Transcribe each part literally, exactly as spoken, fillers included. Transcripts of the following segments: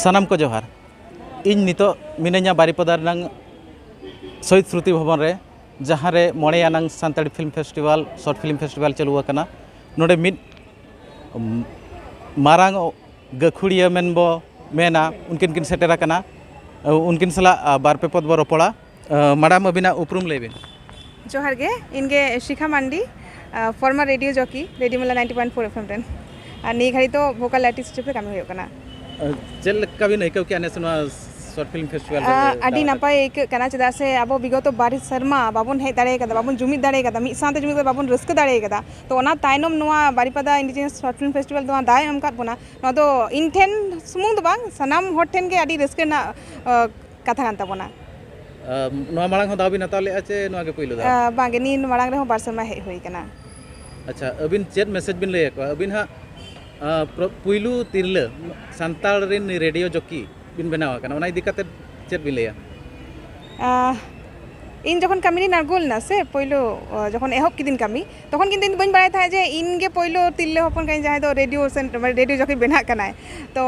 ᱥᱟᱱᱟᱢ ᱠᱚ ᱡᱚᱦᱟᱨ᱾ ᱤᱧ ᱱᱤᱛᱚᱜ ᱢᱤᱱᱟᱹᱧᱟ ᱵᱟᱨᱤᱯᱟᱫᱟ ᱨᱮᱱᱟᱝ ᱥᱚᱦᱤᱫ ᱥᱢᱨᱩᱛᱤ ᱵᱷᱚᱵᱚᱱ ᱨᱮ, ᱡᱟᱦᱟᱸ ᱨᱮ ᱢᱚᱬᱮ ᱟᱱᱟᱝ Santali film festival, short film festival ᱪᱟᱹᱞᱩ ᱟᱠᱟᱱᱟ᱾ ᱱᱚᱰᱮ ᱢᱤᱫ, ᱩᱢ, ᱢᱟᱨᱟᱝ ᱜᱟᱹᱠᱷᱩᱲᱤᱭᱟᱹ ᱢᱮᱱ ᱵᱚ ᱢᱮᱱᱟ, ᱩᱱᱠᱤᱱ ᱠᱤᱱ ᱥᱮᱴᱮᱨ ᱟᱠᱟᱱᱟ᱾ ᱩᱱᱠᱤᱱ ᱥᱟᱞᱟᱜ, ᱟ, ᱵᱟᱨ ᱯᱮ ᱯᱚᱫ ᱵᱚ ᱨᱚᱯᱚᱲᱟ᱾ ᱟ, ᱢᱮᱰᱟᱢ, ᱟᱹᱵᱤᱱᱟᱜ ᱩᱯᱨᱩᱢ ᱞᱟᱹᱭ ᱵᱤᱱ᱾ ᱡᱚᱦᱟᱨ ᱜᱮ, ᱤᱧ ᱜᱮ ᱥᱤᱠᱷᱟ ᱢᱟᱱᱰᱤ, ᱟ, ᱯᱷᱚᱨᱢᱟᱨ ᱨᱮᱰᱤᱭᱳ ᱡᱚᱠᱤ, ᱨᱮᱰᱤᱭᱳ ᱢᱮᱞᱟ ninety point four F M ᱨᱮᱱ᱾ ᱟᱨ ᱱᱤᱭᱟᱹ ᱜᱷᱟᱹᱲᱤ ᱫᱚ ᱵᱷᱳᱠᱟᱞ ᱟᱨᱴᱤᱥᱴ ᱦᱤᱥᱟᱹᱵ ᱛᱮ ᱠᱟᱹᱢᱤ ᱦᱩᱭᱩᱜ ᱠᱟᱱᱟ᱾ ᱟ, ᱪᱮᱫ ᱞᱮᱠᱟ ᱵᱤᱱ ᱟᱹᱭᱠᱟᱹᱣ ᱠᱮᱜᱼᱟ ᱱᱮᱥ ᱱᱚᱣᱟ ᱥᱚᱨᱴ ᱯᱷᱤᱞᱢ ᱯᱷᱮᱥᱴᱤᱵᱷᱟᱞ ᱨᱮ ᱟ, ᱟᱹᱰᱤ ᱫᱟᱣ ᱱᱟᱯᱟᱭ ᱟᱹᱭᱠᱟᱹᱜ ᱠᱟᱱᱟ, ᱪᱮᱫᱟᱜ ᱥᱮ ᱟᱵᱚ ᱵᱤᱜᱚᱛᱚ ᱵᱟᱨ ᱥᱮᱨᱢᱟ ᱵᱟᱵᱚᱱ ᱦᱮᱡ ᱫᱟᱲᱮ ᱠᱟᱫᱟ, ᱵᱟᱵᱚᱱ ᱡᱩᱢᱤᱫ ᱫᱟᱲᱮ ᱠᱟᱫᱟ, ᱢᱤᱫ ᱥᱟᱶᱛᱮ ᱡᱩᱢᱤᱫ ᱠᱟᱛᱮ ᱵᱟᱵᱚᱱ ᱨᱟᱹᱥᱠᱟᱹ ᱫᱟᱲᱮ ᱠᱟᱫᱟ᱾ ᱛᱚ, ᱚᱱᱟ ᱛᱟᱭᱱᱚᱢ ᱱᱚᱣᱟ ᱵᱟᱨᱤᱯᱟᱫᱟ ᱤᱱᱰᱤᱡᱤᱱᱟᱥ ᱥᱚᱨᱴ ᱯᱷᱤᱞᱢ ᱯᱷᱮᱥᱴᱤᱵᱷᱟᱞ ᱱᱚᱣᱟ ᱫᱟᱣ ᱮ ᱮᱢ ᱟᱠᱟᱫ ᱵᱚᱱᱟ, ᱱᱚᱣᱟ ᱫᱚ ᱤᱧ ᱴᱷᱮᱱ ᱥᱩᱢᱩᱝ ᱫᱚ ᱵᱟᱝ, ᱥᱟᱱᱟᱢ ᱦᱚᱲ ᱴᱷᱮᱱ ᱜᱮ ᱟᱹᱰᱤ ᱨᱟᱹᱥᱠᱟᱹ ᱨᱮᱱᱟᱜ, ᱟ, ᱠᱟᱛᱷᱟ ᱠᱟᱱ ᱛᱟᱵᱚᱱᱟ᱾ ᱟᱢ, ᱱᱚᱣᱟ ᱢᱟᱲᱟᱝ ᱦᱚᱸ ᱫᱟᱣ ᱵᱤᱱ ᱦᱟᱛᱟᱣ ᱞᱮᱫᱼᱟ ᱪᱮ ᱱᱚᱣᱟ ᱜᱮ ᱯᱩᱭᱞᱩ ᱫᱷᱟᱣ? ᱟ, ᱵᱟᱝᱜᱮ, ᱱᱤᱭᱟᱹ ᱢᱟᱲᱟᱝ ᱨᱮᱦᱚᱸ ᱵᱟᱨ ᱥᱮᱨᱢᱟ ᱦᱮᱡ ᱦᱩᱭ ᱠᱟᱱᱟ᱾ ᱟᱪᱪᱷᱟ, ᱟᱹᱵᱤᱱ ᱪᱮᱫ ᱢᱮᱥᱮᱡᱽ ᱵᱤᱱ ᱞᱟᱹᱭ ᱟᱠᱚᱣᱟ? ᱟᱹᱵᱤᱱ ᱦᱟᱸᱜ, ᱟ, ᱯᱨᱚ-, ᱯᱩᱭᱞᱩ ᱛᱤᱨᱞᱟᱹ ᱥᱟᱱᱛᱟᱲ ᱨᱤᱱ ᱨᱮᱰᱤᱭᱳ ᱡᱚᱠᱤ ᱵᱤᱱ ᱵᱮᱱᱟᱣ ᱟᱠᱟᱱᱟ, ᱚᱱᱟ ᱤᱫᱤ ᱠᱟᱛᱮ ᱪᱮᱫ ᱵᱤᱱ ᱞᱟᱹᱭᱟ? ᱟ, ᱤᱧ ᱡᱚᱠᱷᱚᱱ ᱠᱟᱹᱢᱤ ᱨᱤᱧ ᱟᱬᱜᱚ ᱞᱮᱱᱟ ᱥᱮ, ᱯᱳᱭᱞᱳ, ᱟ, ᱡᱚᱠᱷᱚᱱ ᱮᱦᱚᱵ ᱠᱤᱫᱤᱧ ᱠᱟᱹᱢᱤ, ᱛᱚᱠᱷᱚᱱ ᱠᱤᱱᱛᱩ ᱤᱧ ᱫᱚ ᱵᱟᱹᱧ ᱵᱟᱲᱟᱭ ᱛᱟᱦᱮᱸᱫ ᱡᱮ ᱤᱧ ᱜᱮ ᱯᱳᱭᱞᱳ ᱛᱤᱨᱞᱟᱹ ᱦᱚᱯᱚᱱ ᱠᱟᱹᱱᱟᱹᱧ ᱡᱟᱦᱟᱸᱭ ᱫᱚ ᱨᱮᱰᱤᱭᱳ ᱥᱮᱱ-, ᱢᱟᱱᱮ ᱨᱮᱰᱤᱭᱳ ᱡᱚᱠᱤ ᱵᱮᱱᱟᱜ ᱠᱟᱱᱟᱭ᱾ ᱛᱚ,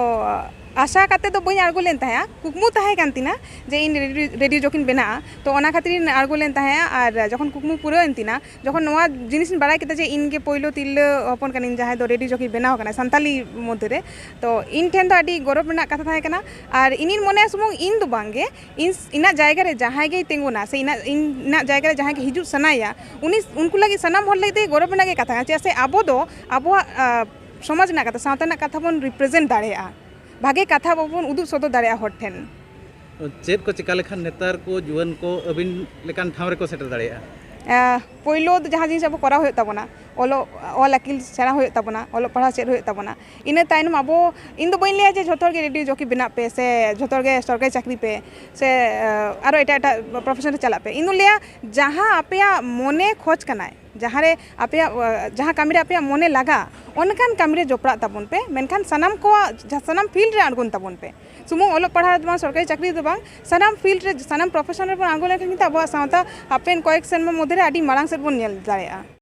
ᱟᱥᱟ ᱠᱟᱛᱮ ᱫᱚ ᱵᱟᱹᱧ ᱟᱬᱜᱚ ᱞᱮᱱ ᱛᱟᱦᱮᱸᱫᱼᱟ, ᱠᱩᱠᱢᱩ ᱛᱟᱦᱮᱸ ᱠᱟᱱ ᱛᱤᱧᱟ ᱡᱮ ᱤᱧ ᱨᱮᱰᱤᱭᱳ, ᱨᱮᱰᱤᱭᱳ ᱡᱚᱠᱤᱧ ᱵᱮᱱᱟᱜᱼᱟ᱾ ᱛᱚ, ᱚᱱᱟ ᱠᱷᱟᱹᱛᱤᱨ ᱤᱧ ᱟᱬᱜᱚ ᱞᱮᱱ ᱛᱟᱦᱮᱸᱫᱼᱟ᱾ ᱟᱨ ᱡᱚᱠᱷᱚᱱ ᱠᱩᱠᱢᱩ ᱯᱩᱨᱟᱹᱣᱮᱱ ᱛᱤᱧᱟ, ᱡᱚᱠᱷᱚᱱ ᱱᱚᱣᱟ ᱡᱤᱱᱤᱥ ᱤᱧ ᱵᱟᱲᱟᱭ ᱠᱮᱫᱟ ᱡᱮ ᱤᱧ ᱜᱮ ᱯᱳᱭᱞᱳ ᱛᱤᱨᱞᱟᱹ ᱦᱚᱯᱚᱱ ᱠᱟᱹᱱᱟᱹᱧ ᱡᱟᱦᱟᱸᱭ ᱫᱚ ᱨᱮᱰᱤᱭᱳ ᱡᱚᱠᱤ ᱵᱮᱱᱟᱣ ᱠᱟᱱᱟᱭ ᱥᱟᱱᱛᱟᱞᱤ ᱢᱚᱫᱽᱫᱷᱮ ᱨᱮ, ᱛᱚ, ᱤᱧ ᱴᱷᱮᱱ ᱫᱚ ᱟᱹᱰᱤ ᱜᱚᱨᱚᱵᱽ ᱨᱮᱱᱟᱜ ᱠᱟᱛᱷᱟ ᱛᱟᱦᱮᱸ ᱠᱟᱱᱟ᱾ ᱟᱨ ᱤᱧᱤᱧ ᱢᱚᱱᱮᱭᱟ ᱥᱩᱢᱩᱝ ᱤᱧ ᱫᱚ ᱵᱟᱝ ᱜᱮ, ᱤᱧ, ᱤᱧᱟᱹᱜ ᱡᱟᱭᱜᱟ ᱨᱮ ᱡᱟᱦᱟᱸᱭ ᱜᱮᱭ ᱛᱤᱸᱜᱩᱱᱟ ᱥᱮ ᱤᱧᱟᱹᱜ, ᱤᱧᱟᱹᱜ ᱡᱟᱭᱜᱟ ᱨᱮ ᱡᱟᱦᱟᱸᱭ ᱜᱮ ᱦᱤᱡᱩᱜ ᱥᱟᱱᱟᱭᱮᱭᱟ, ᱩᱱᱤ, ᱩᱱᱠᱩ ᱞᱟᱹᱜᱤᱫ ᱥᱟᱱᱟᱢ ᱦᱚᱲ ᱞᱟᱹᱜᱤᱫ ᱛᱮᱜᱮ ᱜᱚᱨᱚᱵᱽ ᱨᱮᱱᱟᱜ ᱜᱮ ᱠᱟᱛᱷᱟ ᱠᱟᱱᱟ᱾ ᱪᱮᱫᱟᱜ ᱥᱮ ᱟᱵᱚ ᱫᱚ ᱟᱵᱚᱣᱟᱜ, ᱟ, ᱥᱚᱢᱟᱡᱽ ᱨᱮᱱᱟᱜ ᱠᱟᱛᱷᱟ, ᱥᱟᱶᱛᱟ ᱨᱮᱱᱟᱜ ᱠᱟᱛᱷᱟ ᱵᱚᱱ ᱨᱤᱯᱨᱮᱡᱮᱱᱴ ᱫᱟᱲᱮᱭᱟᱜᱼᱟ, ᱵᱷᱟᱜᱮ ᱠᱟᱛᱷᱟ ᱵᱚᱱ ᱩᱫᱩᱜ ᱥᱚᱫᱚᱨ ᱫᱟᱲᱮᱭᱟᱜᱼᱟ ᱦᱚᱲ ᱴᱷᱮᱱ᱾ ᱪᱮᱫ ᱠᱚ ᱪᱮᱠᱟ ᱞᱮᱠᱷᱟᱱ ᱱᱮᱛᱟᱨ ᱠᱚ ᱡᱩᱣᱟᱹᱱ ᱠᱚ ᱟᱹᱵᱤᱱ ᱞᱮᱠᱟᱱ ᱴᱷᱟᱶ ᱨᱮᱠᱚ ᱥᱮᱴᱮᱨ ᱫᱟᱲᱮᱭᱟᱜᱼᱟ? ᱟ, ᱯᱳᱭᱞᱳ ᱫᱚ ᱡᱟᱦᱟᱸ ᱡᱤᱱᱤᱥ ᱟᱵᱚ ᱠᱚᱨᱟᱣ ᱦᱩᱭᱩᱜ ᱛᱟᱵᱚᱱᱟ, ᱚᱞᱚᱜ, ᱚᱞ ᱟᱹᱠᱤᱞ ᱥᱮᱬᱟ ᱦᱩᱭᱩᱜ ᱛᱟᱵᱚᱱᱟ, ᱚᱞᱚᱜ ᱯᱟᱲᱦᱟᱣ ᱪᱮᱫ ᱦᱩᱭᱩᱜ ᱛᱟᱵᱚᱱᱟ᱾ ᱤᱱᱟᱹ ᱛᱟᱭᱱᱚᱢ ᱟᱵᱚ, ᱤᱧ ᱫᱚ ᱵᱟᱹᱧ ᱞᱟᱹᱭᱟ ᱡᱮ ᱡᱷᱚᱛᱚ ᱦᱚᱲ ᱜᱮ ᱨᱮᱰᱤᱭᱳ ᱡᱚᱠᱤ ᱵᱮᱱᱟᱜ ᱯᱮ ᱥᱮ ᱡᱷᱚᱛᱚ ᱦᱚᱲ ᱜᱮ ᱥᱚᱨᱠᱟᱨᱤ ᱪᱟᱹᱠᱨᱤ ᱯᱮ ᱥᱮ, ᱟ, ᱟᱨᱚ ᱮᱴᱟᱜ ᱮᱴᱟᱜ ᱯᱨᱚᱯᱷᱮᱥᱚᱱ ᱨᱮ ᱪᱟᱞᱟᱜ ᱯᱮ᱾ ᱤᱧ ᱫᱚᱧ ᱞᱟᱹᱭᱟ ᱡᱟᱦᱟᱸ ᱟᱯᱮᱭᱟᱜ ᱢᱚᱱᱮ ᱠᱷᱚᱡᱽ ᱠᱟᱱᱟᱭ, ᱡᱟᱦᱟᱸ ᱨᱮ ᱟᱯᱮᱭᱟᱜ, ᱟ, ᱡᱟᱦᱟᱸ ᱠᱟᱹᱢᱤ ᱨᱮ ᱟᱯᱮᱭᱟᱜ ᱢᱚᱱᱮ ᱞᱟᱜᱟᱜ, ᱚᱱᱠᱟᱱ ᱠᱟᱹᱢᱤ ᱨᱮ ᱡᱚᱯᱲᱟᱜ ᱛᱟᱵᱚᱱ ᱯᱮ᱾ ᱢᱮᱱᱠᱷᱟᱱ ᱥᱟᱱᱟᱢ ᱠᱚᱣᱟᱜ, ᱡᱟᱦᱟᱸ, ᱥᱟᱱᱟᱢ ᱯᱷᱤᱞᱰ ᱨᱮ ᱟᱬᱜᱚᱱ ᱛᱟᱵᱚᱱ ᱯᱮ᱾ ᱥᱩᱢᱩᱝ ᱚᱞᱚᱜ ᱯᱟᱲᱦᱟᱣ ᱫᱚ ᱵᱟᱝ, ᱥᱚᱨᱠᱟᱨᱤ ᱪᱟᱹᱠᱨᱤ ᱫᱚ ᱵᱟᱝ, ᱥᱟᱱᱟᱢ ᱯᱷᱤᱞᱰ ᱨᱮ, ᱥᱟᱱᱟᱢ ᱯᱨᱚᱯᱷᱮᱥᱚᱱ ᱨᱮᱵᱚᱱ ᱟᱬᱜᱚ ᱞᱮᱱᱠᱷᱟᱱ ᱠᱤᱱᱛᱩ ᱟᱵᱚᱣᱟᱜ ᱥᱟᱶᱛᱟ ᱦᱟᱯᱮᱱ ᱠᱚᱭᱮᱠ ᱥᱮᱨᱢᱟ ᱢᱚᱫᱽᱫᱷᱮ ᱨᱮ ᱟᱹᱰᱤ ᱢᱟᱲᱟᱝ ᱥᱮᱫ ᱵᱚᱱ ᱧᱮᱞ ᱫᱟᱲᱮᱭᱟᱜᱼᱟ᱾